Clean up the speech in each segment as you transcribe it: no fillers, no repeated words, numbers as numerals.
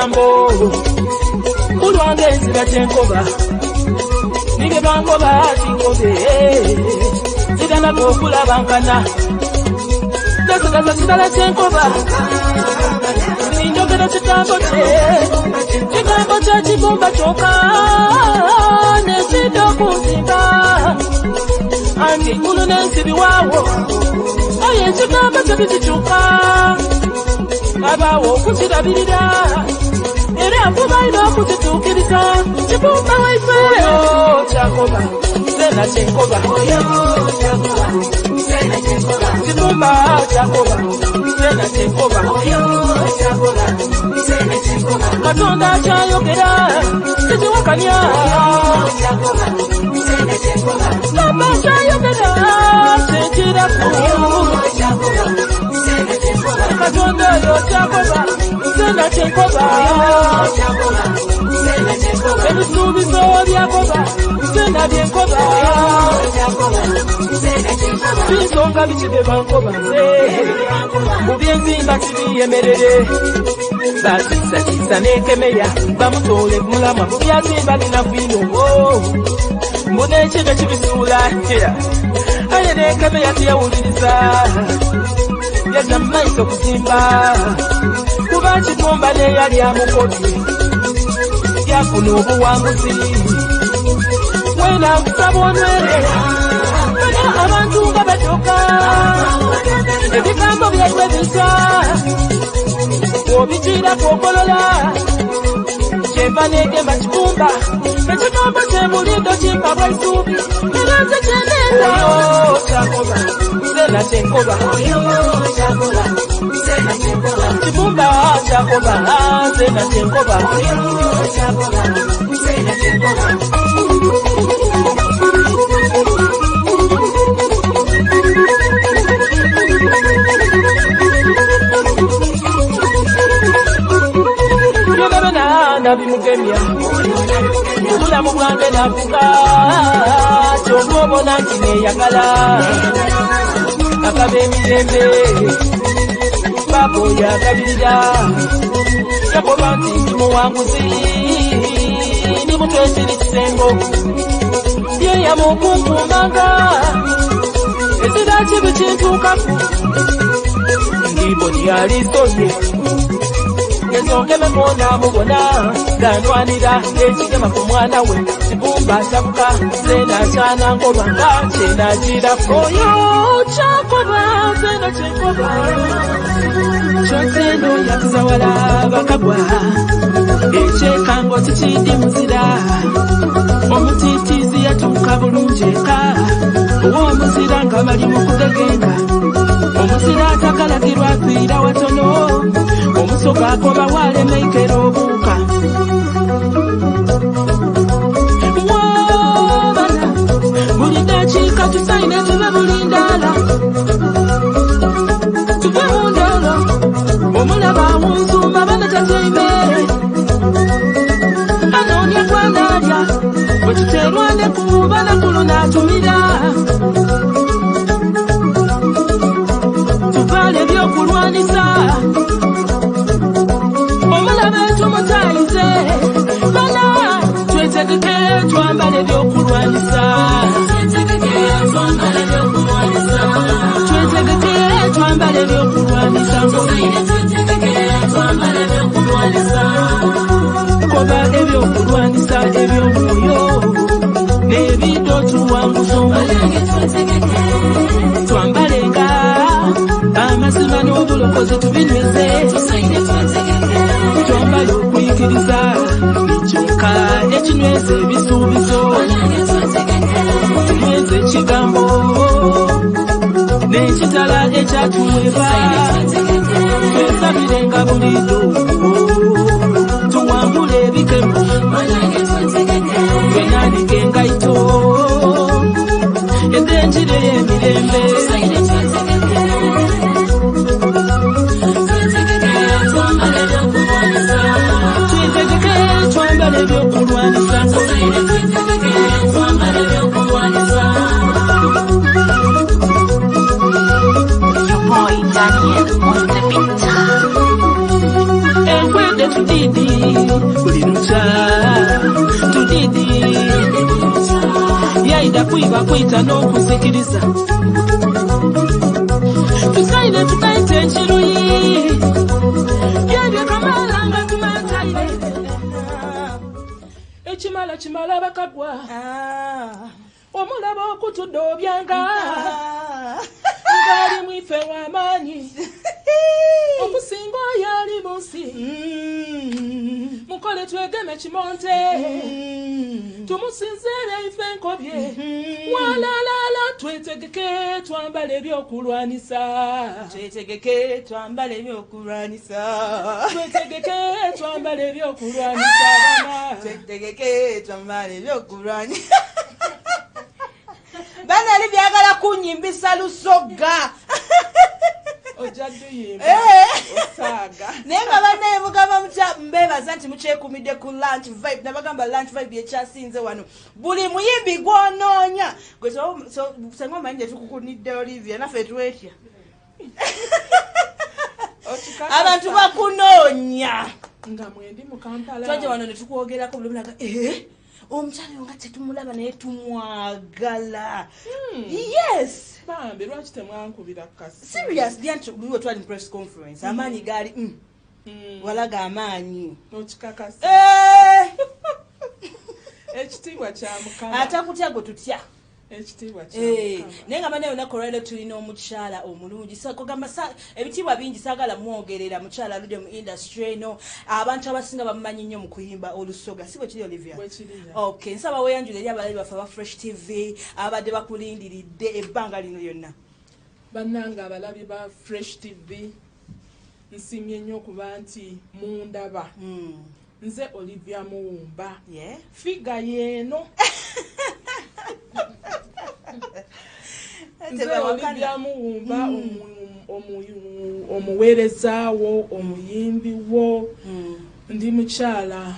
Ekigambo kulwange enzira kyenkoba nige bankoba kinkobe ziganako okulabankana nasigaza kirala kyenkoba ninjogera kigambo kye kigambo kye kibumba kyokka nekidda okuzimba anti ggulu n'ensi biwaawo aye ekigambo kye tukikyuka abaawo okukirabirira era nfuba ino okukituukiriza kibumba waife kyakoba sena kyenkoba kibumba kyakoba sena kyenkoba Katonda akyayogera tekiwakanya Baba akyayogera kyekiraku Katonda oyo kyakoba sena kyenkoba ebisuubizo byakoba sena byenkoba binsonga biki bye bankoba nze mu byenzimba kibiyemerere batiisatiisa n'enkemeya bamutoole mulamwa mu byazimba binafu ino mbu n'ekigo kibisuula aye n'enkemeya tiyawuliriza yajja mu maiso kuzimba kuba kitumba n'eyali amukobye yafuna obuwanguzi wena nkusaba onywere bana abantu nga bajoka ebigambo byaibwe bisa obikiira kwokolola kyenva negemba kibumba ekigambo kyemulindo kimpa bwaisuubi era nze kyeneeta kyakoba sena kyenkoba kibumba kyakoba sena kyenkoba nabimugemya obulamu bwange nafuka kyonga obona nti neeyagala akaba emirembe papa oyo agabirira yakoba nti ndi muwanguzi ndi mutwekiri kisengo lyeyama okunkuumanga ezira kibi kintuukaku ndiboni yalisoye ezonkemeko naamubona gandwanira ekigema ku mwana we kibumba kyakuka sena kyanankoba nga kyenagirako oyo kyakoba sena kyenkoba kyotendo yakuzawala bakagwa ekyekango kikindi muzira omutiitiizi yatuuka bulungi eka ow'omuzira nga bali mu kugegenga omuzira atakalagirwa afiira watono omusoga akoba walemeikera obuuka wobala buli dakiika tusaine tuve bulindaala tuve mundaala omulaba awunzumba bana tatyaime anoonya gwanaalya bwe tuteerwane kuba nakulu n'atumira tuvaale ebyokulwanisa omulabe tumutayize bana twetegeke twambale ebyokulwanisa twetegeke twambale ebyokulwanisa koba ebyokulwanisa ebyomwoyo n'ebiddo tuwanguza twambalenga amazima n'obulokozi tubinyweze twambale okuyigiriza kyokka ekinyweza ebisuubizo tunyweze ekigambo n'ekitala ekyatuweebwa twesabirenga bulijjo tuwangule ebikemo twenanike engaito ed'enjiri ey'emirembe. Twetegeke twambale ebyokulwanisa. Your boy Daniel on the beat. Enkwede tudidi Buli lukya tudidi yaida kuiba kwita n'okuzikiriza tusaine tukaite enkiruyi byebyo kamala nga tumantaire ekimala kimala bakagwa omulaba okutudobyanga ngaali mwife w'amaanyi okusinga oyo ali mu nsi mukole twegeme kimonte tumusinzeere ife nkobye walalala twetegeke twambale ebyokulwanisa twetegeke twambale ebyokulwanisa twetegeke twambale ebyokulwanisa bana twetegeke twambale ebyokulwanisa bana ali byagala kunyimbisa lusoga ojja duyimba osaaga naye nga bannaye mugamba mutya mbeebaza nti mukyekumidde ku Lunch Vibe nabagamba Lunch Vibe yekyasinze wano buli muyimbi gwonoonya gwe senga omanyi gye tukukunidde Olivia naffe twetya abantu bakunoonya nga mwendi mu Kampala twajja wano ne tukwogerako buli mulaga omukyala oyo nga tetumulaba naye tumwagala. Yes bambi lwaki temwankubira kasi seriously anti luli twali mu press conference amaanyi gaali walaga amaanyi okikakasa ekitiibwa kya Mukama atakutya gwe tutya ekitiibwa kya Mukama naye nga bannaye olunaku olwaleero tulina omukyala omulungi kugamba ebitiibwa bingi saagala mwogerera mukyala aludde mu industry eno abantu abasinga bamumanyi nnyo mu kuyimba olusoga si bwe kiri Olivia? Okay nsaba weeyanjula eri abalabi baffe aba Fresh TV abadde bakulindiridde ebbanga lino lyonna. Bannange abalabi ba Fresh TV nsiimye nnyo okuba nti mundaba nze Olivia Muwumba figa yeeno nze Olivia Muwumba omuweereza wo omuyimbi wo ndi mukyala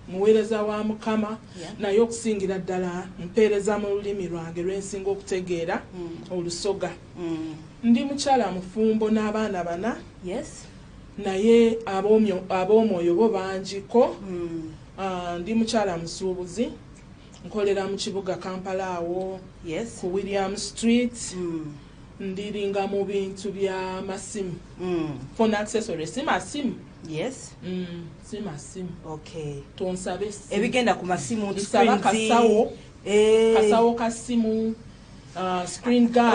muweereza wa Mukama naye okusingira ddala mpeereza mu lulimi lwange lwensinga okutegeera olusoga. Ndi mukyala mufumbo n'abaana bana naye ab'omwoyo bo bangiko. Ndi mukyala musuubuzi nkolera mu kibuga Kampala awo ku William Street. Ndiringa mu bintu bya masimu phone accessories si masimu si masimu tonsabe ebigenda ku masimu nsaba kasawo kasawo ka simu screen guard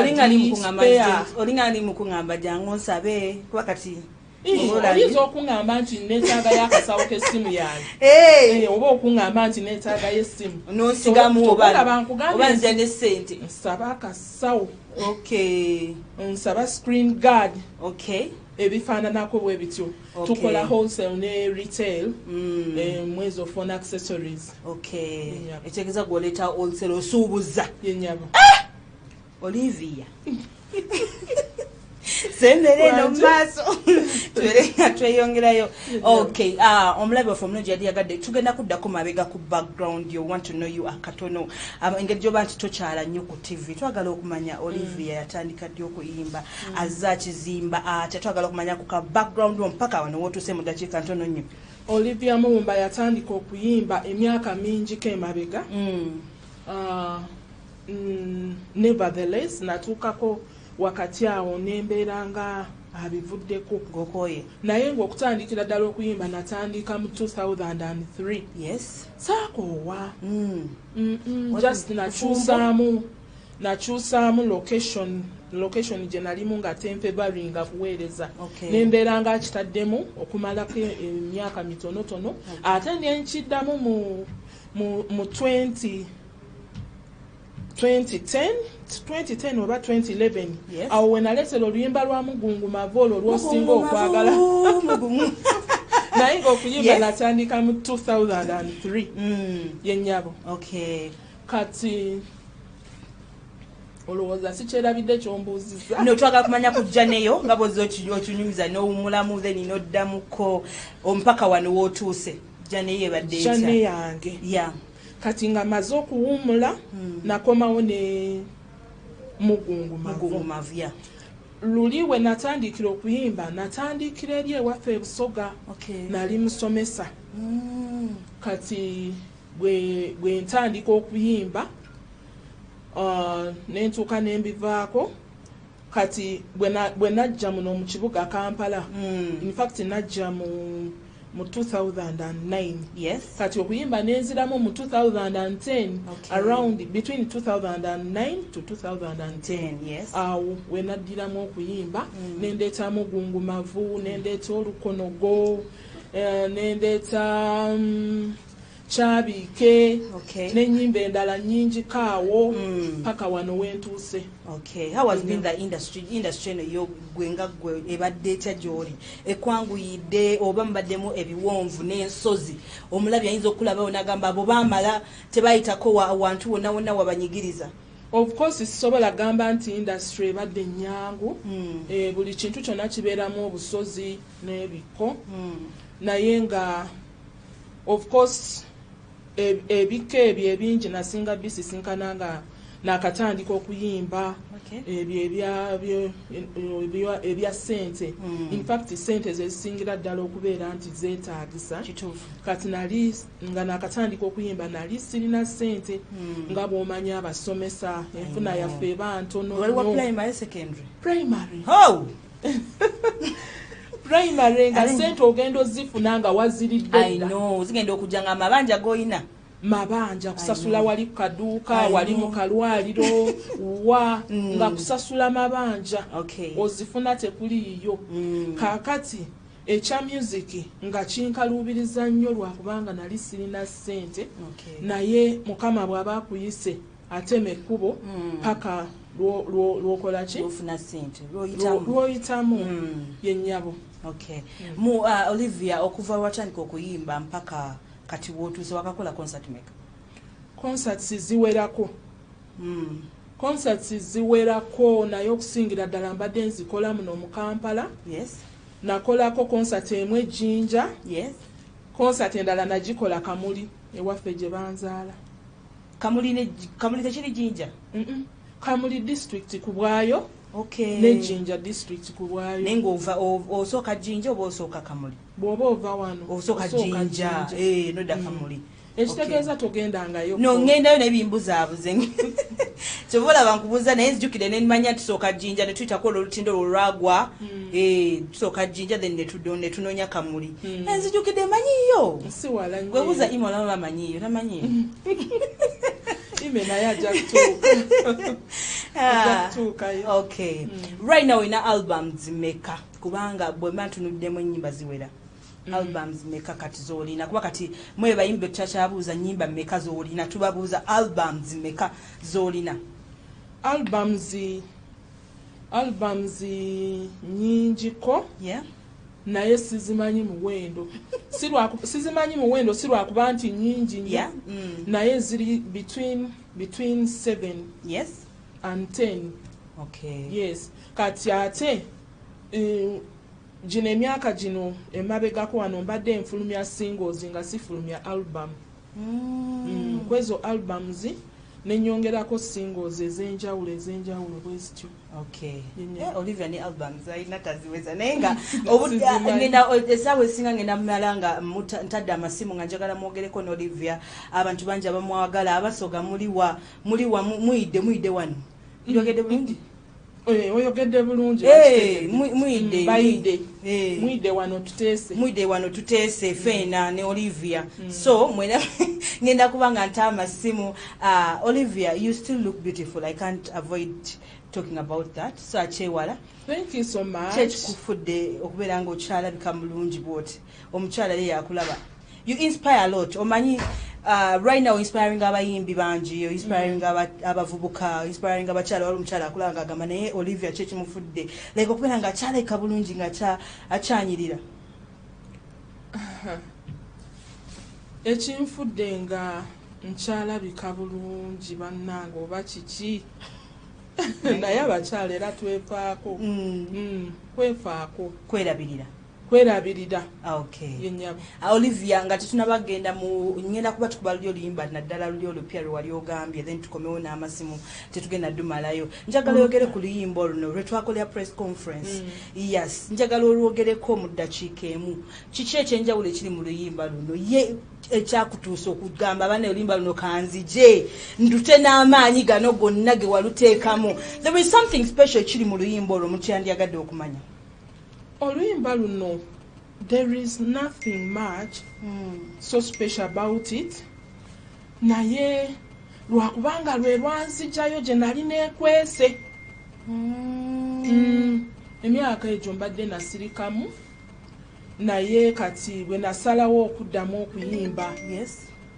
olinga ali mukuŋŋamba jangu nsabe kuba kati oyinza okuŋŋamba nti neetaagayo akasawo k'essimu yange oba okuŋŋamba nti neetaagayo essimu nonsigamu oba nzija ne ssente nsaba akasawo nsaba screen guard ebifaananako bwe bityo. Tukola wholesale ne retail mwezo phone accessories. Ekitegeeza gw'oleeta wholesale osuubuza yenyabo Olivia sembere eno mumaaso tubeere nga tweyongerayo. Okay omulabi waffe omulungi yali yagadde tugenda kuddako mabega ku background you want to know you akatono engeri gyoba nti tokyala nnyo ku TV twagala okumanya Olivia yatandika ddi okuyimba azze akizimba atya twagala okumanya ku ka background wo mpaka wano wootuuse mu ddakiika ntono nnyo. Olivia Muwumba yatandika okuyimba emyaka mingiko emabega. Nevertheless natuukako wakati awo nembeera nga abivuddeko ng'okooye naye ng'okutandikira ddala okuyimba natandika mu 2003. Saakoowa just nakyusaamu location gye nalimu nga tenfevaringa kuweereza nembeera nga akitaddemu okumalako emyaka mitonotono ate nenkiddamu mu 2010 oba 2011 awo we naleetera oluyimba lwa Mugungumavu olwo lw'osinga okwagala naye ng'okuyimba natandika mu 2003 yennyabo. Kati olowooza sikyerabidde kyombuuzizza? No twagala kumanya kujja neyo nga bw'ozze okinyumiza n'owummulamu then n'oddamuko mpaka wano w'otuuse journey ebadde etya? Journey yange kati nga maze okuwummula nakomawo ne Mugungumavu. Luli we natandikira okuyimba, natandikira eri ewaffe e Busoga. Nali musomesa. Kati bwe ntandika okuyimba, nentuuka nembivaako. Kati bwe najja muno mu kibuga Kampala, in fact najja mu 2009. Kati okuyimba nenziramu mu 2010. Around between 2009 to 2010. 10, yes. Awo we naddiramu okuyimba, nendeetamu Gungumavu, nendeeta Olukonogo, nendeeta Kyabiike, n'ennyimba endala nnyingi kaawo, paka wano wentuuse. Okay, how has been the industry eno yo gwe nga gwe, ebadde etya gy'oli? Ekwanguyidde oba mubaddemu ebiwonvu n'ensozi? Omulabi ayinza okulabawo n'agamba abo baamala tebayitako wantu wonna wonna wabanyigiriza. Of course sisobola gamba nti industry ebadde nnyangu. Buli kintu kyonna kibeeramu obusozi n'ebikko, naye nga of course ebikko ebyo ebingi nasinga bisisinkana nga nakatandika okuyimba. Ebyo ebya ssente, in fact ssente zezisingira ddala okubeera nti zeetaagisa. Kati nali nga nakatandika okuyimba, nali sirina ssente, nga bw'omanyi abasomesa enfuna yaffe eba ntono Wali wa nnyo. primary, secondary? Primary. Oh! Primary, nga ssente ogenda ozifuna nga waziridde I dda. know, zigenda okujja nga amabanja g'olina. Mabanja, kusasula wali ku kaduuka, I wali mu know. kalwaliro, wa nga kusasula mabanja, ozifuna tekuliiyo. Kaakati ekya music nga kinkaluubiriza nnyo lwakubanga nali sirina ssente, naye Mukama bw'aba akuyise atema ekkubo paka lwokola ki? Lwofuna ssente, lwoyitamu. Lwoyitamu. Yennyabo. Okay. Mu Olivia, okuva watandika okuyimba mpaka kati wootuuse, wakakola concert meka? Concerts ziwerako. Concerts ziwerako, naye okusingira ddala mbadde nzikola muno mu Kampala. Nakolako concert emu ejjinja. Concert endala nagikola Kamuli ewaffe gye banzaala. Kamuli Kamuli tekiri Jinja? Kamuli district ku bwayo, nejjinja district ku bwayo. Naye ng'ova osooka Jinja oba osooka Kamuli? Bw'oba ova wano, osooka Jinja. Eh, nodda Kamuli. Ekitegeeza togendangayo. No, ŋŋendayo naye bimbuzaabuze, kyova olaba nkubuuza, naye nzijukire nemanya tusooka Jinja ne tuyitako olwo olutindo olwo lwagwa. Eh, tusooka Jinja then ne tunoonya Kamuli. Nzijukidde, manyiyo. Si wala nnyo. Gwebuuza Imo, olaba bamanyiyo, tamanyiyo. Ime naye ajja kutuuka. Ajja kutuukayo. Okay, right now olina albums meka? Kubanga bwe mba ntunuddemu ennyimba ziwera. Albums meka kati z'olina? Kuba kati mwe bayimbi tukyakyabuuza nnyimba meka z'olina, tubabuuza albums meka z'olina. Albums nyingiko, naye sizimanyi muwendo. Sizimanyi muwendo si lwakuba nti nyingi nnyo, naye ziri between 7 and 10. Yes, kati ate gino emyaka gino emabegako wano mbadde nfulumya singles nga sifulumya album. Kwezo albums nenyongerako singles ez'enjawulo bwe zityo. Yenye. Eh, Olivia ne albums alina taziweza, naye nga Sizimanyi. Ngenda essaawa esinga ngenda mumala nga ntadde amasimu nga njagala mwogereko ne Olivia. Abantu bangi abamwagala, abasoga muliwa, muliwa, muyidde wano. Njogedde bulungi? Eh, oyogedde bulungi. Eh, bakitegedde. Muyidde. Bayidde. Eh. Muyidde wano tuteese. Muyidde wano tuteese feena ne Olivia. So mwena ngenda kuba nga nta amasimu. Olivia, you still look beautiful. I can't avoid talking about that, so akyewala. Thank you so much. Kyekikufudde okubeera nga okyalabika mulungi bwoti? Omukyala ye yakulaba, you inspire a lot. Omanyi, right now inspiring abayimbi bangi, inspiring abavubuka, inspiring abakyala. Wali omukyala akulaba nga agamba, naye Olivia kyekimufudde like okubeera nga akyalabika bulungi, nga akyanyirira? Ekinfudde nga nkyalabika bulungi, bannange, oba kiki, naye abakyala era twefaako. Kwefaako. Kwerabirira. Kwerabirira. Okay. Yenyabo. Olivia, nga tetunabagenda mu ngenda kuba tukuba luli oluyimba naddala luli olupya lwe wali ogambye, then tukomewo n'amasimu, tetugenda dumalayo. Njagala oyogere ku luyimba oluno lwe twakolera press conference. Yes, njagala olwogereko mu ddakiika emu. Kiki ekyenjawulo ekiri mu luyimba luno ye ekyakutuusa okugamba bane oluyimba luno kanzije ndute n'amaanyi gano gonna ge waluteekamu? There is something special ekiri mu luyimba olwo mukyandiyagadde okumanya. Oluyimba luno, there is nothing much so special about it, naye lwakubanga lwe lwanzijayo gye nali neekwese. Emyaka egyo mbadde nasirikamu, naye kati bwe nasalawo okuddamu okuyimba,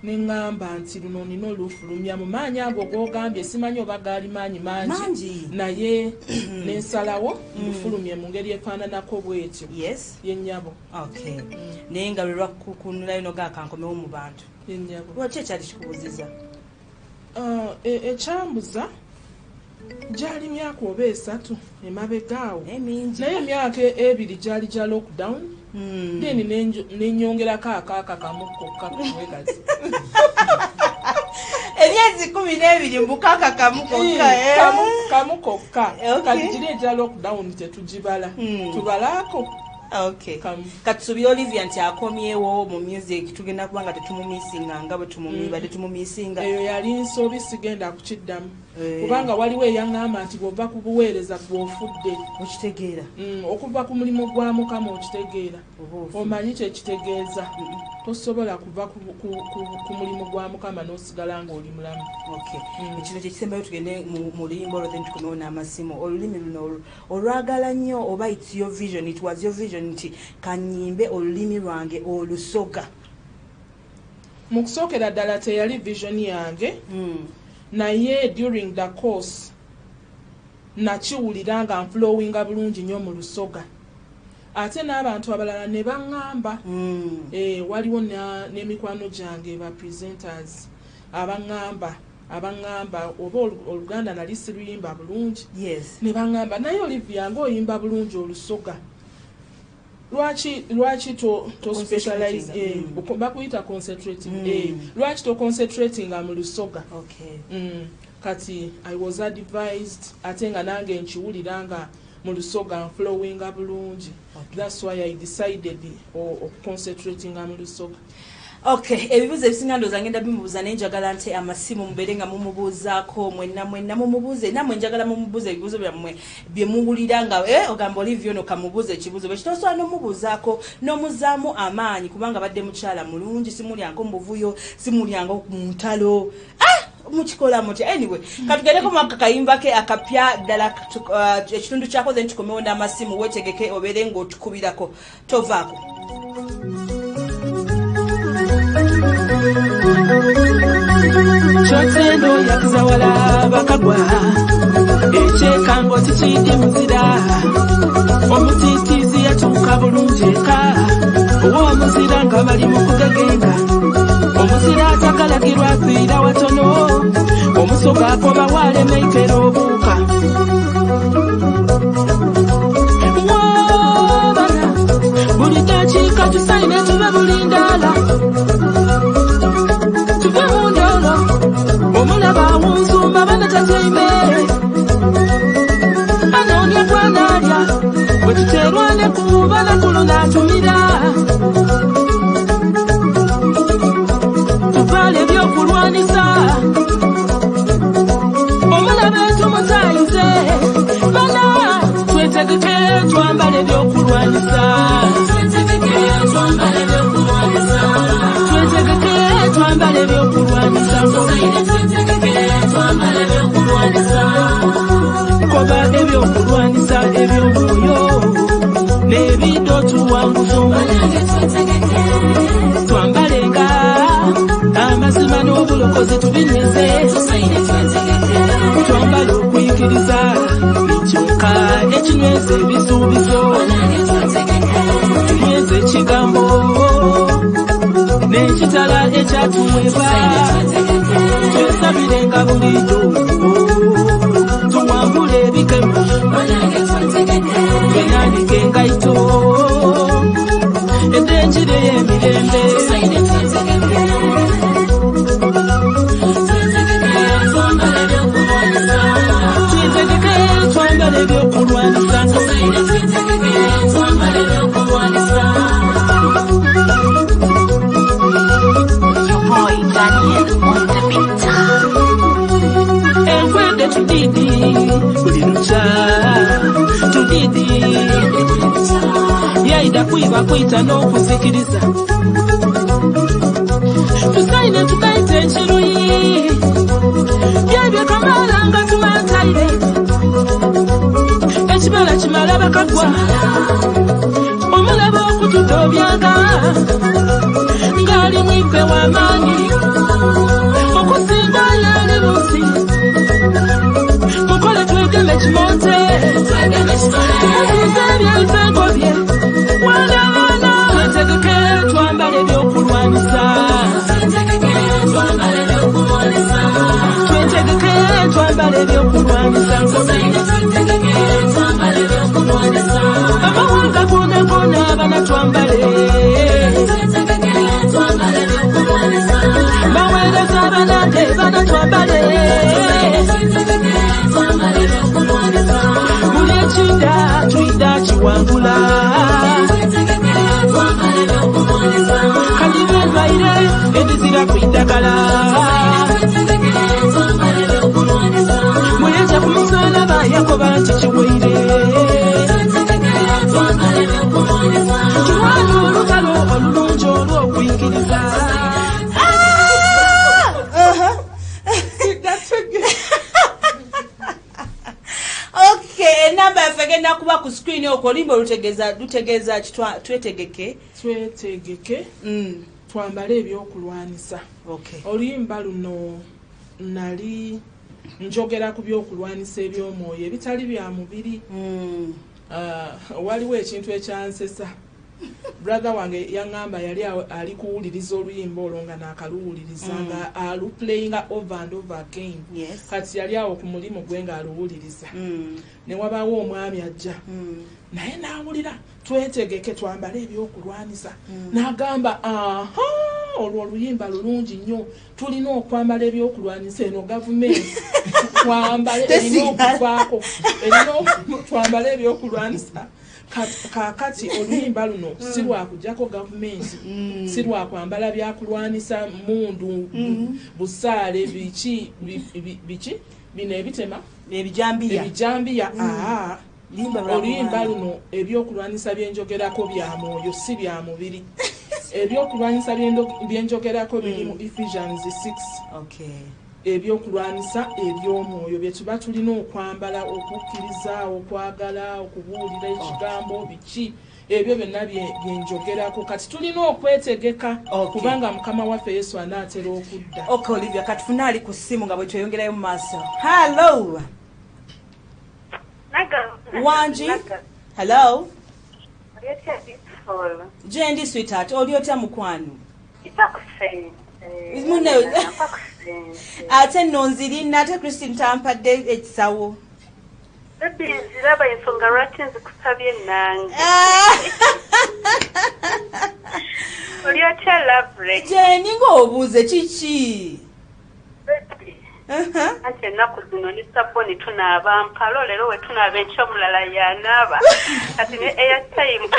ne ŋŋamba nti luno nina olufulumya mu maanyi ago g'ogambye, simanyi oba gaali maanyi mangi, Mangi. naye nensalawo lufulumye mu ngeri efaananako bwetyo. Yennyabo. Okay, naye nga lwe lwakukunulayo nogakankomewo mu bantu? Yennyabo. Lwaki ekyali kikubuziza? Ekyambuza gyali myaka oba 3 emabega awo. Emingi. Naye emyaka 2 gyali gya lockdown. Then nenyongerako akaaka kamu kokka kumwe kati. Emyezi 12 mbukaaka kamu kokka, eh? Kamu kokka. Kati giri egya lockdown tetugibala. Tubalaako. Kamu. Katusubire Olivia nti akomyewo mu music, tugenda kuba nga tetumumisinga nga bwe badde tumumisinga. Eyo yali nsobi, sigenda kukiddamu. Kubanga waliwo eyaŋŋamba nti bw'ova ku buweereza bw'ofudde. Okitegeera. Okuva ku mulimu gwa Mukama okitegeera. Oba ofudde. Omanyi kye kitegeeza. Tosobola kuva ku mulimu gwa Mukama n'osigala ng'oli mulamu. Okay. Ekino kye kisembayo, tugende mu luyimba olwo, then tukomewo n'amasimu. Olulimi luno olwagala nnyo, oba it's your vision, it was your vision nti kanyimbe olulimi lwange Olusoga? Mu kusookera ddala teyali vision yange. Naye during the course nakiwulira nga nflowinga bulungi nnyo mu Lusoga, ate n'abantu abalala ne baŋŋamba. Waliwo n'emikwano gyange ba presenters abaŋŋamba oba Oluganda nali siruyimba bulungi. Ne baŋŋamba, naye Olivia ng'oyimba bulungi Olusoga, lwaki to specialize, bakuyita concentrating, lwaki to concentratinga mu Lusoga? Kati I was advised, ate nga nange nkiwulira nga mu Lusoga nflowinga bulungi. That's why I decided okuconcentratinga mu Lusoga. Okay, ebibuuzo ebisinga ndowooza ngenda bimubuuza, naye njagala nti amasimu mubeere nga mumubuuzaako mwenna, mwenna mumubuuze, nammwe njagala mumubuuze ebibuuzo byammwe bye muwulira nga ogamba Olivia ono kamubuuze ekibuuzo bwe kitosobola n'omubuuzaako n'omuzaamu amaanyi, kubanga badde mukyala mulungi, simulyangako mu buvuyo, simulyangako mu ntalo. Mukikola mutya? Anyway, katugendeko mu akakayimba ke akapya ddala, ekitundu kyako, then tukomewo n'amasimu. Weetegeke obeere ng'otukubirako, tovaako. Kyotendo yakuzawala bakagwa, ekyekango kikindi muzira, omutiitiizi yatuuka bulungi eka ow'omuzira nga bali mu kugegenga. Omuzira atakalagirwa afiira watono, omusoga akoba walemeikera obuuka. Wabana buli dakiika tusaine tube bulindaala, tuve mu ndolo, omulaba awunsumba bana tatyaime, anoonya gwanaalya bwe tuterwane kuba nakulu n'atumira. Tuvaale ebyokulwanisa, omulabe tumutayize, bana twetegeke twambale ebyokulwanisa, twetegeke twambale ebyokulwanisa, twetegeke twambale ebyokulwanisa, twambale ebyokulwanisa, koba ebyokulwanisa eby'omwoyo n'ebiddo tuwanguzo, twambalenga amazima n'obulokozi tubinyweze, twambale okuyigiriza kyokka ekinyweza ebisuubizo, tunyweze ekigambo n'ekitala ekyatuweebwa, twesabirenga bulijjo tuwangule ebikemo, twenandike engaito. twambale ebyokulwanisa. Twambale ebyokulwanisa. Your boy Daniel on the beat. Enkwede tudidi buli lukya tudidi yaida kuiba kwita n'okuzikiriza tusaine tukaite enkiruyi byebyo kamala nga tumantaire ekibala kimala bakagwa omulaba okututobyanga ngali mwipe w'amaanyi okusinga yali lusi mukole twegeme kimonte tumuzize ebyebifengo bye wanawana twetegeke twambale ebyokulwanisa. Twetegeke twambale ebyokulwanisa. Amawanga gona gona abana twambale baweereza abanange bana twambale buli ekinda tuyida kiwangula kandi benvaire edizira kwidagala muleja ku musalaba yakoba nti kiweire tulwana olutalo olulungi olw'okuyigiriza. Okay, enamba yaffe egenda kuba ku screen okwo oluyimba lutegeeza twetegeke. Twetegeke twambale ebyokulwanisa. Okay. Oluyimba luno nali njogera ku byokulwanisa eby'omwoyo ebitali bya mubiri. Waliwo ekintu ekyansesa. Brother wange yaŋŋamba yali ali kuwuliriza oluyimba olwo nga naakaluwuliriza nga aluplayinga over and over again. Yes. Kati yali awo ku mulimu gwe ng'aluwuliriza. Ne wabaawo omwami ajja naye n'awulira twetegeke twambale ebyokulwanisa. N'agamba aha olwo oluyimba lulungi nnyo tulina okwambala ebyokulwanisa eno gavumenti twambale erina okuvaako erina twambale ebyokulwanisa. Kaakati oluyimba luno si lwakuggyako gavumenti si lwakwambala byakulwanisa mundu busaale biki biki bino ebitema ebijambiya. Oluyimba luno ebyokulwanisa byenjogerako bya mwoyo si bya mubiri. Ebyokulwanisa byenjogerako biri mu Ephesians 6. Okay. Ebyokulwanisa eby'omwoyo bye tuba tulina okwambala okukkiriza okwagala okubuulira ekigambo biki ebyo byonna byenjogerako. Kati tulina okwetegeka kubanga Mukama waffe Yesu anaatera okudda. Okay, Olivia, katufune ali ku ssimu nga bwe tweyongerayo mu maaso. Hello. Wangi. Hello. Jendi sweetheart, oli otya mukwano? Ate nno nzirina ate Christine tampadde ekisawo. Baby, nziraba ensonga lwaki nzikusabye nange. Oli otya lovely? Jendi ng'obuuze kiki? Baby, anti ennaku zino ne sabbooni tunaaba mpalo leero we tunaaba enkya omulala yanaaba. Kati ne airtime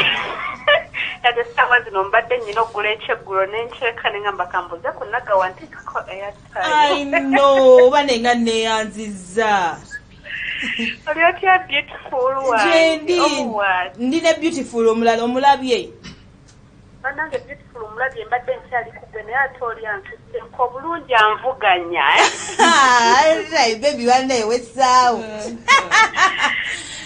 ate essaawa zino mbadde nnyina okugula ekyeggulo n'enkyeka ne ngamba kambuze ku Nagawa nteekako airtime. I know, oba nenga neeyanzizza. Oli otya beautiful wange? Ndi ne beautiful omulala omulabye. Bannange beautiful omulabye mbadde nkyali kugwe naye ate oli antuseeko obulungi anvuganya. Baby wannaye wessaawo.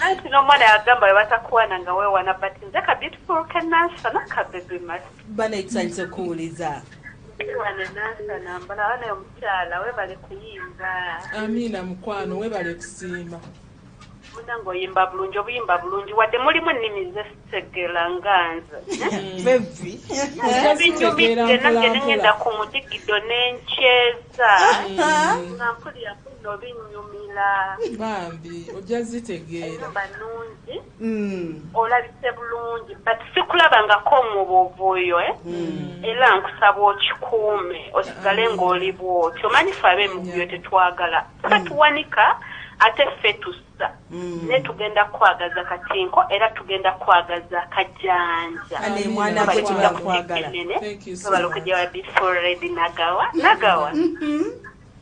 Anti n'omwana yagamba bwe batakuwana nga weewana but nze ka beautiful ke nansana ka baby must. Bana tusanyuse okuwuliza. Wane nansana mbala wanaye omukyala weebale kuyimba. Amiina mukwano weebale kusiima. Munange oyimba bulungi obuyimba bulungi wadde mulimu ennimi zesigela nga nze. Baby. Binyumidde nange ne ngenda ku mudigido ne nkyeza. Nga mpulira bino binyumira. Bambi ojja zitegeera. Ennyumba nnungi. Olabise bulungi but sikulabangako omubuuvu oyo era nkusaba okikuume osigale ng'oli bw'otyo. Omanyi ffe ab'emivuyo tetwagala. Ffe tuwanika Ate ffe tussa. Naye tugenda kwagaza katinko era tugenda kwagaza kajanja. Ane mwana gwe tujja kwagala. Thank you so much. Before Nagawa. Nagawa.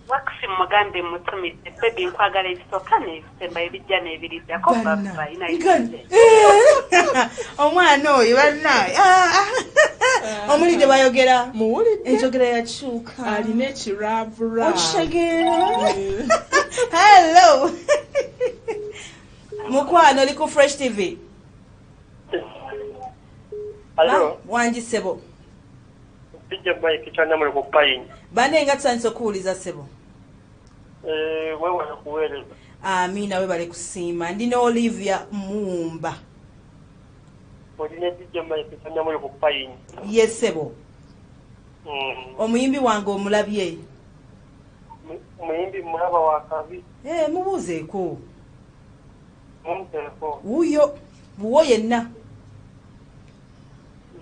Wakisi mugambe mutumidde baby nkwagala ebisooka n'ebisemba ebijja n'ebiriddako baba omwana oyo bannaye omulidde bayogera muwulidde enjogera yakyuka alina ekiraavura okitegeera. Hello mukwano, oli ku Fresh TV. Hello. Wangi ssebo. Bijja Mike kyanyamule ku payini. Bane nga tusanyuse okuwuliza ssebo. Weewale kuweereza. Amiina, webale kusiima. Ndi ne Olivia Muwumba. Oli ne DJ Mike kyanyamule ku payini. Ye ssebo. Omuyimbi wange omulabye? Omuyimbi mulaba wa kabi. Mubuuzeeko. Mumuteeko. Wuuyo, wuwo yenna.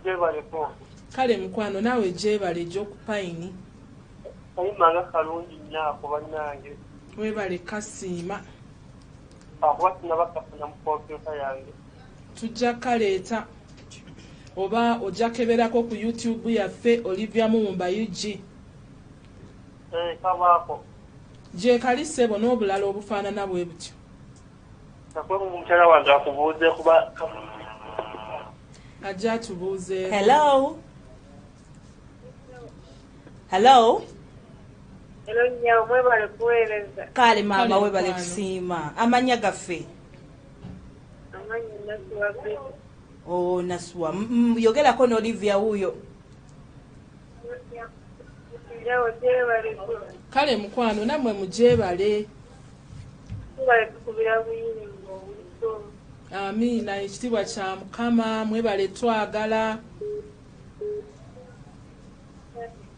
Gyebaleko. Kale mukwano naawe gyebale egy'okupayini. Kayimba nga kalungi nnyo ako bannange. Webale kasiima. Akuba sinaba kafuna mu kompyuta yange. Tujja kaleeta oba ojja keberako ku YouTube yaffe Olivia Muwumba UG. Kabaako. Gye kali ssebo n'obulala obufaanana bwe butyo. Nakwe mukyala wange akubuuze kuba ajja atubuuze. Hello. Hello. Hello nnyawo, mwebale kuweereza. Kale maama, webale kusiima. Amannya gaffe? Amannya Nasuwa Betty. Oh, Nasuwa. Yogerako ne Olivia wuuyo. Nnyawo gyebaleko. Kale mukwano nammwe mugyebale. Mwebale tukubira buyingo obuto. Amiina, ekitiibwa kya Mukama, mwebale twagala.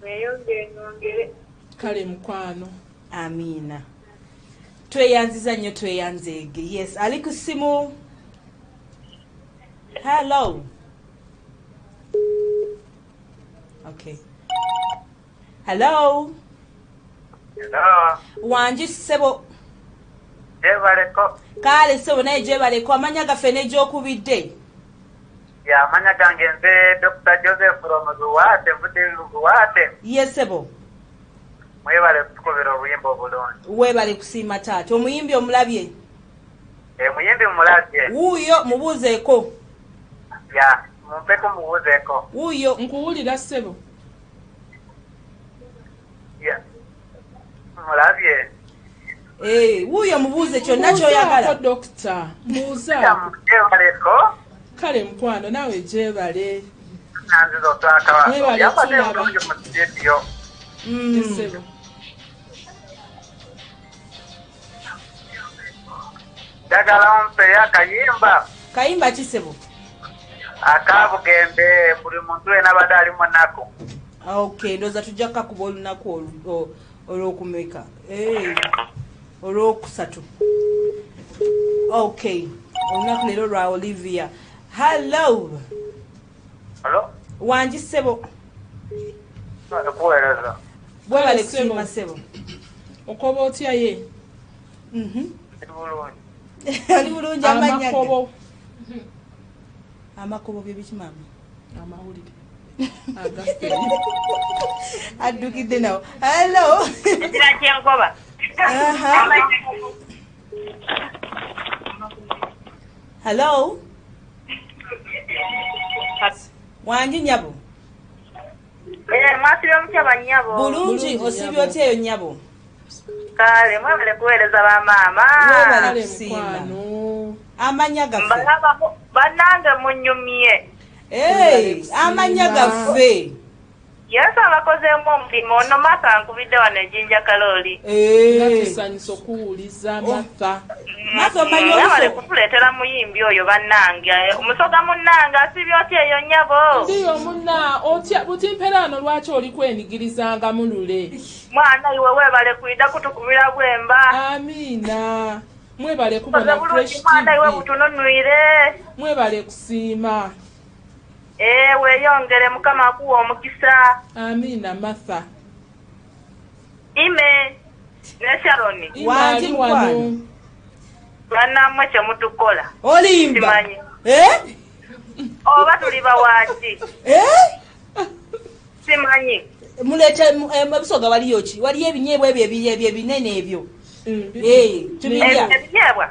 Mweyongere mwongere. Kale mukwano. Amiina. Tweyanziza nnyo, tweyanzeege. Yes, ali ku ssimu. Hello. Okay. Hello. Hello. Wangi ssebo. Gyebaleko. Kale ssebo naye gyebaleko. Amannya gaffe n'egyokubidde. Ya, amanya gange nze Dr. Joseph Romuzuwate, nvudde Luguwate. Ye ssebo. Mwebale kutukubira obuyimba obulungi. Weebale kusiima taata. Omuyimbi omulabye? Muyimbi mulabye. Wuuyo mubuuzeeko. Ya, mumpeko mubuuzeeko. Wuuyo. Nkuwulira ssebo. Ya, mulabye. Wuuyo mubuuze kyonna ky'oyagala. Dokita, mbuuzaako. Gyebaleko. Kale mukwano naawe gyebale. Nanziza otwakaba. Mwebale Yabadde tulaba. bulungi mu studio. Ssebo. Njagala ompeyo akayimba. Kayimba ki ssebo? Akabugembe buli muntu yenna abadde ali mu nnaku. Okay, ndowooza tujja kukakuba olunaku olw'okumeka. Olwokusatu. Okay, olunaku leero lwa Olivia. Hello. Hello. Wangi ssebo. Kuweereza. Webale kusiima ssebo. Okoba otya ye? Ndi bulungi. Ali bulungi amannya ge. Amakobo. Amakobo bye biki maama? Amawulire. Agaffe. Addukidde nawo. Hello. Ekira kyenkoba. Hello. Wangi nnyabo. Mwasibye mutya bannyabo? Bulungi, osibye otya eyo nnyabo? Kale, mwebale kuweereza bamaama. Mwebale kusiima. Amannya gaffe. Bannange munyumye. Amannya gaffe. Yesu abakozeemu omulimu ono Martha nkubidde wano ejjinja Kalooli. Nga tusanyusa okuwuliza Martha. Martha omanyi Mwebale kutuleetera muyimbi oyo bannange. Omusoga munnange asibye otya eyo nnyabo? Ndiyo munna otya butimperaano lwaki oli kwenigirizanga mulule? Mwana iwe weebale kuyida kutukubira bwemba. Amiina. Mwebale kubona Fresh Mwana iwe TV. butununwire. Mwebale kusiima. Weeyongere Mukama akuwa omukisa. Amiina Martha. Ime ne Sharon. Ime ali wano. Bannamwe kyemutukola. Olimba. Simanyi. Eh? Oba tuli bawaaki. Eh? Simanyi. Muleete ebusoga waliyo ki? Waliyo ebinyeebwa ebyo ebiri ebinene ebyo. Tubirya. Ebinyeebwa?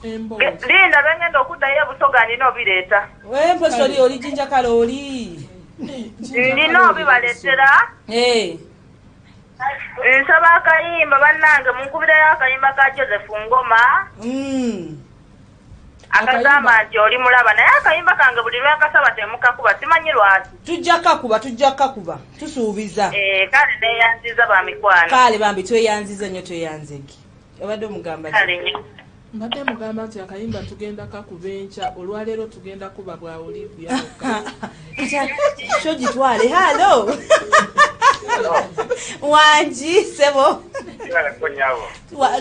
Linda lwengenda okuddayo ebusoga nina obireeta. Mposi oli jinja kalooli. Nina obibaleetera. Nsaba akayimba bannange munkubirayo akayimba ka Joseph Ngoma. Akagamba nti oli mulaba naye akayimba kange buli lwenkasaba temukakuba simanyi lwaki. Tujja kakuba tusuubiza. Kale neeyanziza ba mikwano. Kale bambi tweyanziza nnyo tweyanzege. Obadde omugamba ki? Kale nnyo. Mbadde mugamba nti akayimba tugenda kakuba enkya olwaleero tugenda kuba bwa Olivia bokka. Kyo gitwale. Hello. Wangi ssebo.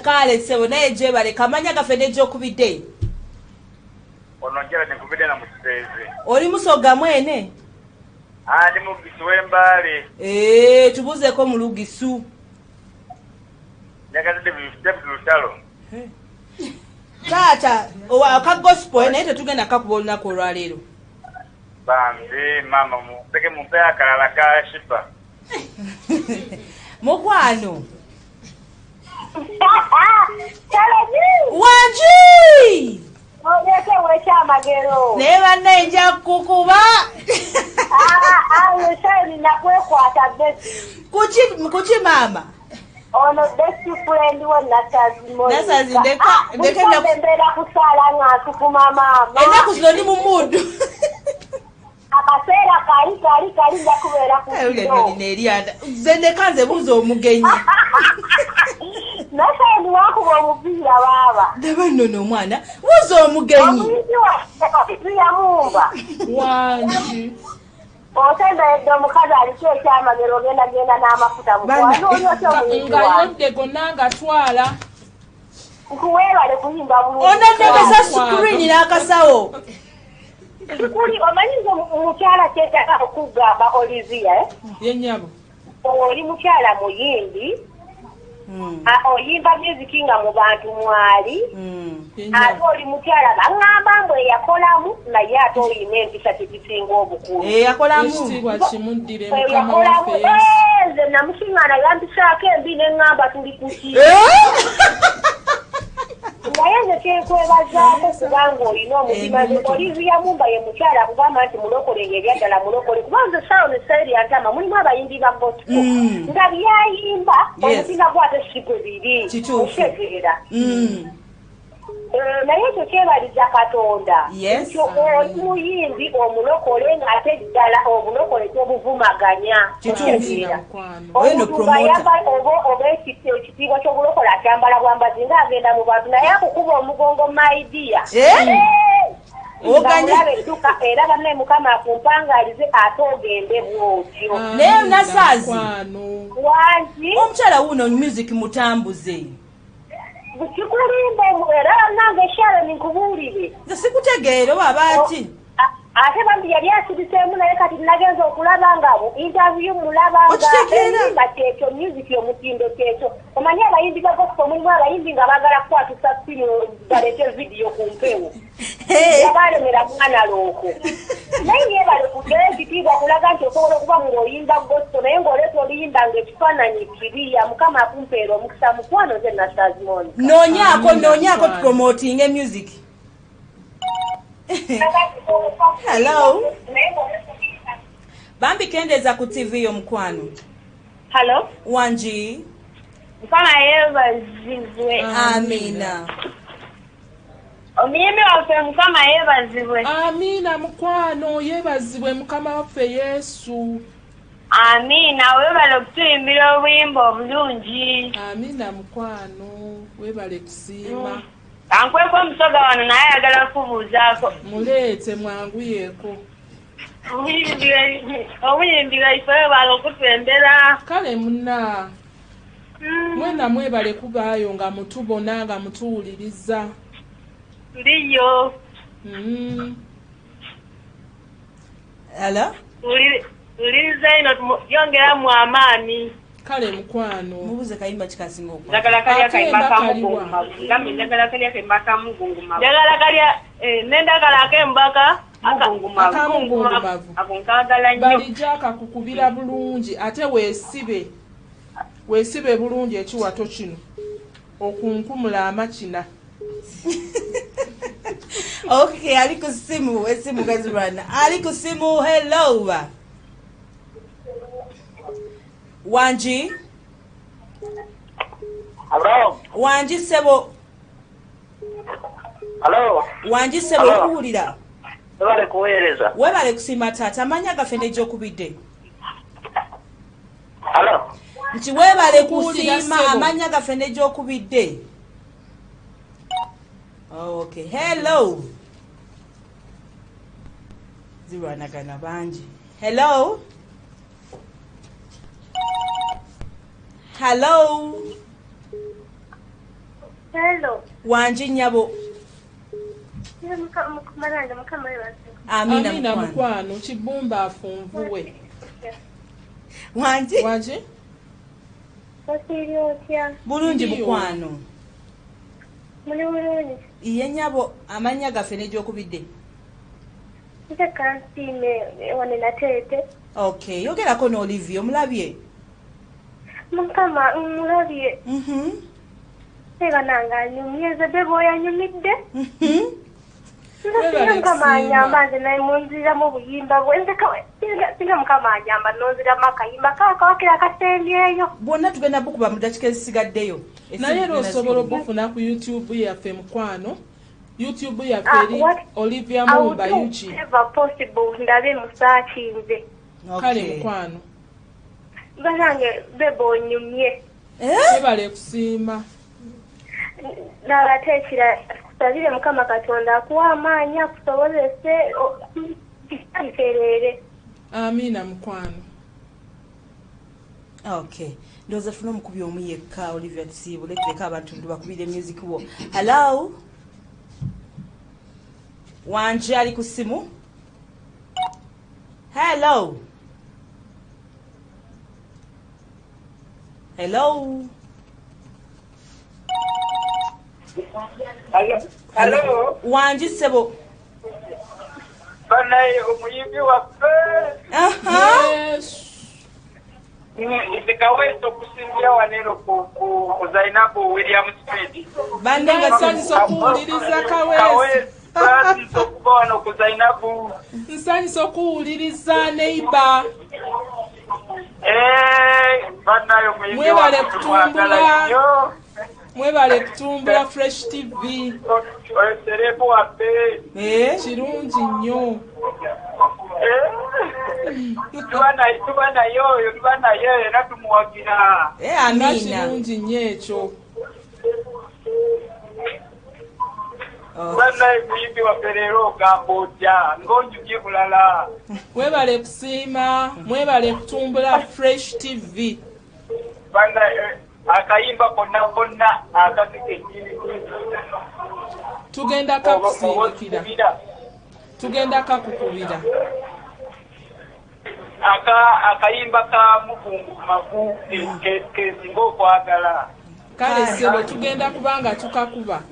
Kale ssebo naye gyebale kamanya gaffe n'egyokubidde. Ono njala nkubidde na Musezi. Oli musoga mwene? Ndi Mugisu w'Embaale. Tubuzeeko mu Lugisu. Njagadde David Lutalo. Taata aka gospel naye tetugenda kakuba olunaku olwaleero. Bambi maama mupeke mumpe akalala ka Shiba. Mukwano. Wangi! Oleke wekyamagero. Naye bannaye nja kukuba. Ayo sayini nakwekwata besi. Kuki maama? Ono best friend wo Nasazi Monica. Nasazi ndeka mbeera kusaala nga nsukuma maama. Ennaku zino ndi mu mood. Akaseera kali nja kubeera ku kiro. Nze ndeka nze buuza omugenyi. Nasazi wakuba omupiira baaba. Ndaba nno n'omwana buuza omugenyi. Omuyimbi waffe yamumba. Wangi. Osemberedde omukazi aliko ekyamagero ogenda genda n'amafuta mukwano oli otya omuyimbi Nga wange. yodde gonna ngatwala. Nkuweebale kuyimba bulungi. Onannemesa screen n'akasawo. Kikuli omanyi nze mukyala kyetaaga okugamba Olivia. Ye nnyabo. Oli mukyala muyimbi. Oyimba music nga mu bantu mwali. Ate oli mukyala baŋŋamba mbu eyakolamu naye ate olina empisa tezisinga obukulu. Eyakolamu. Ekitiibwa kimuddire Mukama waffe Yesu. Nze namusiŋŋaana yampisaako embi ne ŋŋamba tuli ku ki. Naye nze kyenkwebazaako kubanga olina omutima. Olivia Mumba ye mukyala akugamba nti mulokole ng'ebyaddala mulokole kuba nze Sharon Sayiri yantama mulimu abayimbi ba gospel nga byayimba omutima gwate si gwe biri otegeera. Naye ekyo kyebaliza Katonda. Yes. Oli muyimbi omulokole ng'ate ddala obulokole tobuvumaganya. Kituufu. Omuntu oba ekitiibwa ky'obulokole akyambala bwambazi ng'agenda mu bantu naye akukuba omugongo my dear. Oganye edduka era bannaye Mukama akumpangalize ate ogende bw'otyo. Naye Nasazi. Wangi. Omukyala wuuno music mutambuze. Kikulimba era nange Sharon nkubuulire. Nze sikutegeera oba ati. Ate bambi yali asiriseemu naye kati nagenza okulaba nga mu interview mulaba nga ennyimba kyekyo music omutindo kyekyo. Omanyi abayimbi ba gospel mulimu abayimbi nga baagala kukwatisa ssimu baleete vidiyo ku mpewo. Babalemera mwana looko. Naye yeebale kuddayo ekitiibwa kulaga nti osobola okuba ng'oyimba gospel naye ng'oleeta oluyimba ng'ekifaananyi kiriya. Mukama akumpeera omukisa mukwano nze Nasazi Monica. Noonyaako tupromotinge music. Hello. Bambi kendeeza ku TV yo mukwano. Hello. Wangi. Mukama yeebazibwe. Amina. Omuyimbi waffe Mukama yeebazibwe. Amina mukwano yeebazibwe Mukama waffe Yesu. Amina weebale okutuyimbira obuyimba obulungi. Amina mukwano weebale kusiima. Kankweko omusoga wano naye ayagala kubuuzaako. Muleete mwanguyeeko. Omuyimbi waife weebale okutwembera. Kale munna. Mwena mwebale kubaayo nga mutubona nga mutuwuliriza. Tuliyo. Hello? Wuliriza ino yongeramu amaanyi. Kale mukwano. Mubuze kayimba kikasinga okwa. Njagala kalya kayimba kamugungumavu. Ngambe njagala kalya kayimba kamugungumavu. Njagala kalya nendagala akembaka akamugungumavu. Ako nkaagala nnyo. Balijja akakukubira bulungi ate weesibe. Weesibe bulungi ekiwato kino. Okunkumula amakina. Okay, ali ku simu, esimu gazirwana. Ali ku simu, hello. Wanji. Hello. Wanji sebo. Hello. Wanji sebo okuwulira. Webale kuweereza. Webale kusiima taata, amannya gaffe n'egyokubidde. Hello. Nti webale kusiima amannya gaffe n'egyokubidde. Okay, hello. Zirwanagana bangi. Hello. Hello. Hello. Wanji nyabo. Amina mukwano kibumba afunvuwe. Wanji? Wanji? Bulungi mukwano. Muli bulungi. Iye nyabo amannya gaffe n'egyokubidde. Nze kansiime wane Nateete. Okay, yogerako n'Olivia omulabye. Mukama mulabye. Seba nange anyumye nze bebo yanyumidde. Nze Mukama anyamba nze naye munziramu obuyimba bwe nze singa Mukama anyamba nonziramu akayimba kakawakira akasembyeyo. Bwonna tugenda bukuba mu ddakiika ezisigaddeyo. Naye era osobola obufuna ku YouTube yaffe mukwano. YouTube yaffe eri Olivia Mulumba Yuki. Ever possible ndabe musaakinze. Kale mukwano. Banange bebo onyumye. Webale kusiima. Nalate ekira kusabire Mukama Katonda akuwa amaanyi akusobozese biterere. Amina mukwano. Okay. Ndowooza tufune omukubi omu yekka Olivia tusiibule tuleke abantu tubakubire music wo. Hello. Wanji ali ku ssimu. Hello. Hello. Hello. Hello. Wanji sebo. Banaye omuyimbi waffe. Yes. Nze Kaweesi okusingira wano ku Zainabu William Street. Bannange nsanyusa okuwuliriza Kaweesi. Nsanyusa okuba wano ku Zainabu. Nsanyusa okuwuliriza neighbor. Banaye omuyimbi mwebale kutumbula. Mwebale kutumbula Fresh TV. Oserebu waffe. Kirungi nnyo. Tuba nayo era tumuwagira. Amina. Kirungi nnyo ekyo. Banaye muyimbi waffe leero ogamba otya ng'onjubye bulala. Mwebale kusiima, mwebale kutumbula Fresh TV. Banaye akayimba konna konna akasike. Tugenda kakusindikira. Tugenda kakukubira. Akayimba ka mukungu mavu kesinga okwagala. Kale ssebo tugenda kubanga tukakuba.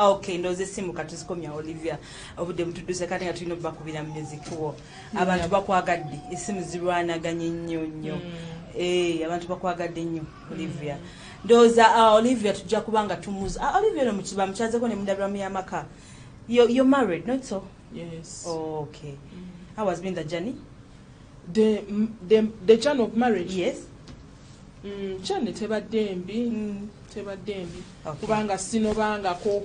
Okay, ndowooza essimu katuzikomya Olivia. Obudde butudduse kati nga tulina obbakubira mu music wo. Abantu bakwagadde, essimu zirwanaganye nnyo nnyo. Abantu bakwagadde nnyo Olivia. Ndowooza Olivia tujja kubanga tumuza. Olivia no mukiba mukyazeko ne mundabiramu y'amaka. You're married, not so? Yes. Oh, okay. How has been the journey? The journey of marriage? Yes. Journey tebadde mbi. Tebadde mbi. Kubanga sinobangako.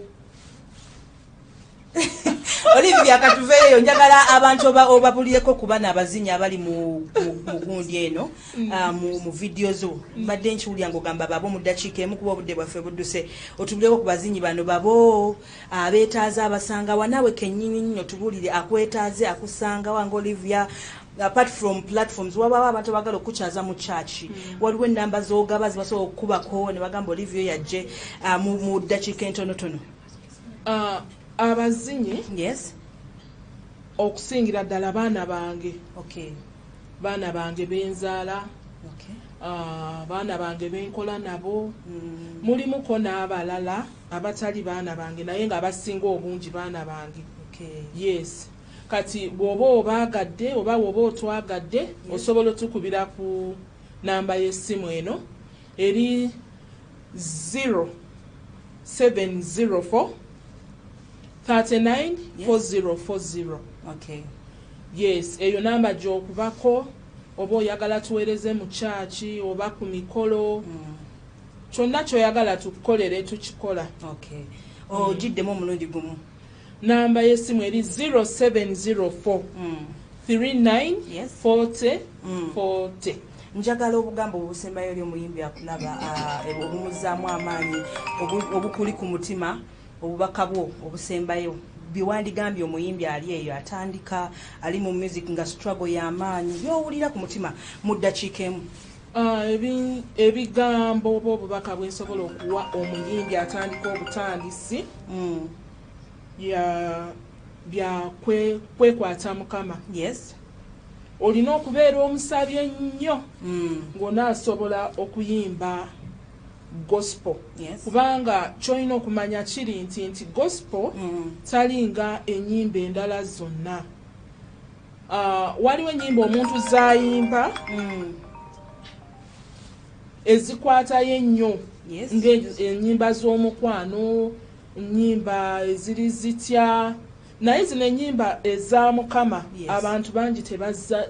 Olivia katuveeyo njagala abantu obabulireko ku bana abazinyi abali mu gundi eno mu video zo. Mbadde nkiwulira ng'ogamba babo mu ddakiika emu kuba obudde bwaffe budduse. Otubulireko ku bazinyi bano babo abeetaaze abasanga wa naawe kennyini nnyo tubuulire akwetaaze akusanga wa nga Olivia. Apart from platforms wababa abantu abagala okukyaza mu church waliwo ennamba z'ogaba zibasobola okukubako ne bagamba Olivia yajje mu ddakiika entonotono. Abazinyi yes okusingira ddala baana bange. Okay. Baana bange benzaala, baana bange benkola nabo, mulimuko n'abalala abatali baana bange naye nga basinga obungi baana bange. Yes. Kati bw'oba obaagadde oba bw'oba otwagadde, osobola otukubira ku namba y'essimu eno eri 0704 39 4040. Yes, eyo namba gy'okubako oba oyagala tuweereze mu kyaki oba ku mikolo, kyonna ky'oyagala tukukolere tukikola. Ogiddemu omulundi gumu. Namba y'essimu eri 0704 39 40 40. Njagala obugambo obusembayo eri omuyimbi akulaba, obumuzaamu amaanyi, obukuli ku mutima, obubaka bwo obusembayo biwandigambye omuyimbi ali eyo atandika, ali mu music nga struggle y'amaanyi, byowulira ku mutima mu ddakiika emu. Ebigambo oba obubaka bwensobola okuwa omuyimbi atandika obutandisi bya kwekwata Mukama. Olina okubeera omusabi ennyo ng'onaasobola okuyimba gospel. Kubanga ky'olina okumanya kiri nti gospel talinga ennyimba endala zonna. Waliwo ennyimba omuntu z'ayimba ezikwatayo ennyo, ng'ennyimba z'omukwano, ennyimba eziri zitya, naye zino ennyimba eza Mukama abantu bangi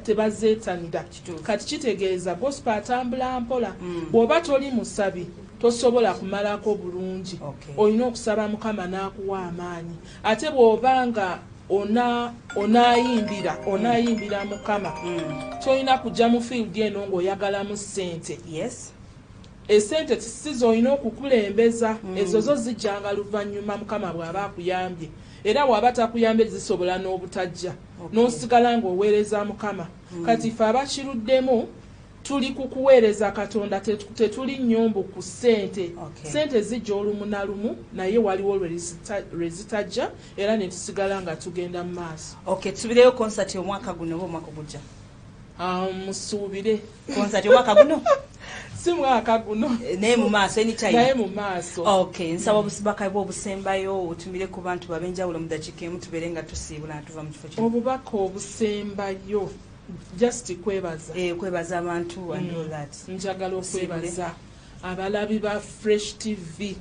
tebazeetanira. Kati kitegeeza gospel atambula mpola. Bw'oba toli musabi tosobola kumalako bulungi. Olina okusaba Mukama n'akuwa amaanyi. Ate bw'oba nga onaayimbira Mukama, tolina kujja mu field eno ng'oyagalamu ssente. Esente si z'olina okukulembeza, ezo zo zijjanga luvannyuma Mukama bw'aba akuyambye. Era bw'aba takuyambye zisobola n'obutajja, n'osigala ng'oweereza Mukama. Kati ffe abakiruddemu tuli ku kuweereza Katonda, tetuli nnyombo ku ssente. Ssente zijja olumu na lumu, naye waliwo lwe zitajja era ne tusigala nga tugenda mu maaso. Tusuubireyo concert omwaka guno oba omwaka ogujja? Musuubire concert omwaka guno? Si mwaka guno, naye mu maaso, anytime. Naye mu maaso. Nsaba obubaka bwo obusembayo otumire ku bantu ab'enjawulo mu ddakiika emu, tubeere nga tusiibula nga tuva mu kifo kino. Obubaka obusembayo just kwebaza. Kwebaza abantu and all that. Njagala okwebaza abalabi ba Fresh TV.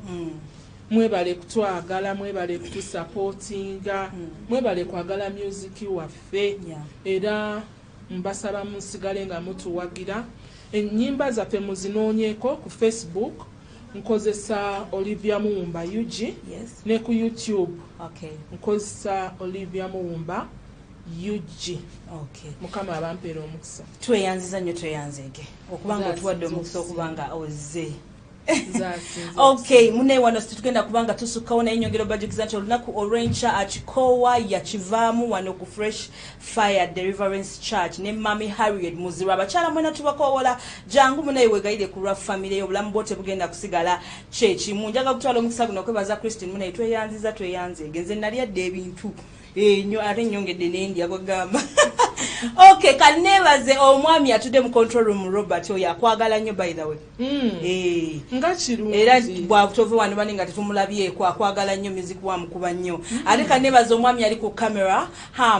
Mwebale kutwagala, mwebale kutusupportinga, mwebale kwagala music waffe. Era mbasaba musigale nga mutuwagira. Ennyimba zaffe muzinoonyeeko ku Facebook, nkozesa Olivia Muwumba UG, ne ku YouTube nkozesa Olivia Muwumba UG. Mukama abampeera omukisa. Tweyanziza nnyo, tweyanzeege okubanga otuwadde omukisa okubanga ozze. Mune wano situgenda kubanga tusukkawo, naye nyongera obajjukiza nti olunaku olw'enkya akikoowa yakivaamu wano ku Fresh Fire Deliverance Church ne Mami Harriet Muzirwa. Abakyala mwena tubakoowola, jangu munaye weegayire ku lwa famire yo, obulamu bwo tebugenda kusigala kyekimu. Njagala kutwala omukisa guno okwebaza Christine munaye, tweyanziza, tweyanzeege. Nze nali adde ebintu ate nnyongedde n'endya kwegamba. Kaneebaze omwami atudde mu control room, Robert, oyo akwagala nnyo by the way. Nga kirungi. Era bw'atove wano bane nga tetumulabyeko, akwagala nnyo, music wamukuba nnyo. Ate kaneebaze omwami ali ku camera,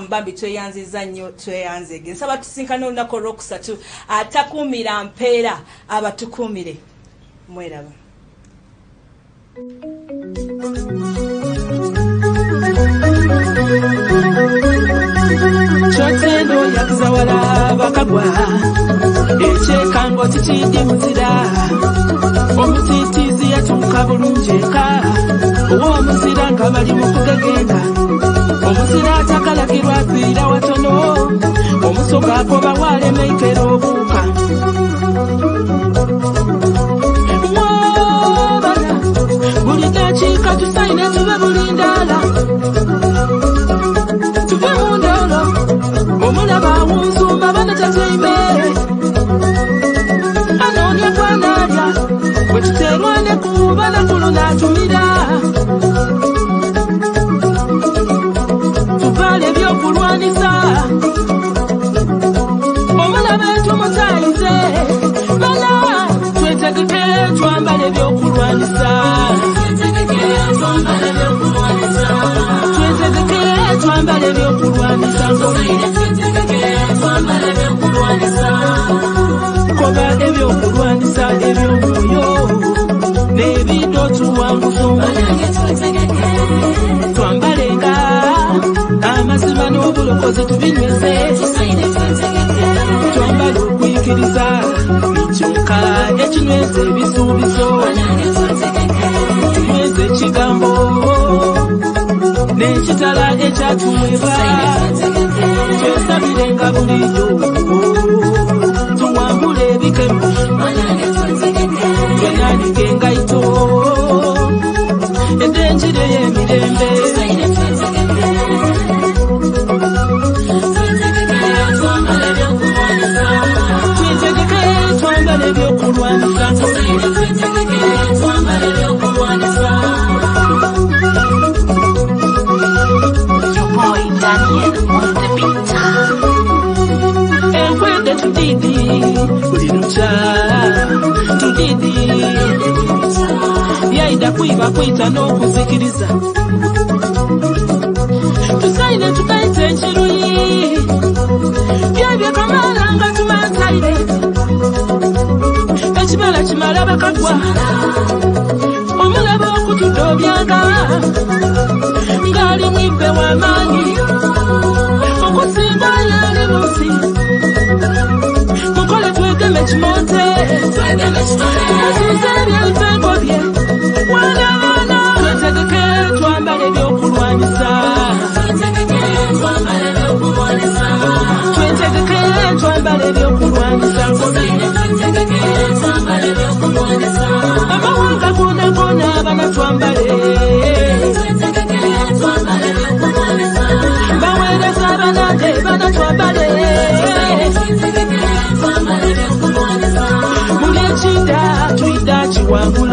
Mbambi, tweyanziza nnyo, tweyanzeege. Nsaba tusinkane olunaku olwokusatu. Atakuumira mpeera abatukuumire. Mweraba. Kyotendo yakuzawala bakagwa, ekyekango kikindi muzira, omutitizi yatuuka bulungi eka, ow'omuzira nga bali mu kugegenda, omuzira atakalagirwa afiira watono, omusoga akoba walemeikera obuuka. Mwabana buli dakiika tusaine tube bulindaala, tuve mu ndolo, omulaba awunzumba bana tateime, anoonya gwanaalya, bwe tuteerwane kuba nakulu n'atumira, tuvaale ebyokulwanisa, omulaba Koba ebyokulwanisa eby'omwoyo n'ebidootuwanguzo. Twambalenga amazima n'obulokozi tubinyweze. Twambale okwikiriza kyokka ekinyweza ebisuubizo. Tunyweze ekigambo n'ekitala ekyatuweebwa. Twesabirenga bulijjo tuwangule ebikemo. Twenanike engaito ed'enjiri ey'emirembe. Twetegeke twambale ebyokulwanisa. Your boy Daniel on the beat. Enkwede tudidi buli lukya tudidi yaida kwiba kwita n'okuzikiriza. Tusaine tukaite enkiruyi byebye kamala nga tumantaire. Ekibala kimala bakagwa omulaba okutudobyanga ng'ali mwibbe w'amaanyi okusinga yali munsi. Mukole twegeme kimote tumasuze ebyebitengo bye wanawana. Twetegeke twambale ebyokulwanyisa. Twetegeke twambale ebyokulwanyisa. Amawanga gona gona bana twambale. Baweereza banange bana twambale. Buli ekinda tuyida kiwangula.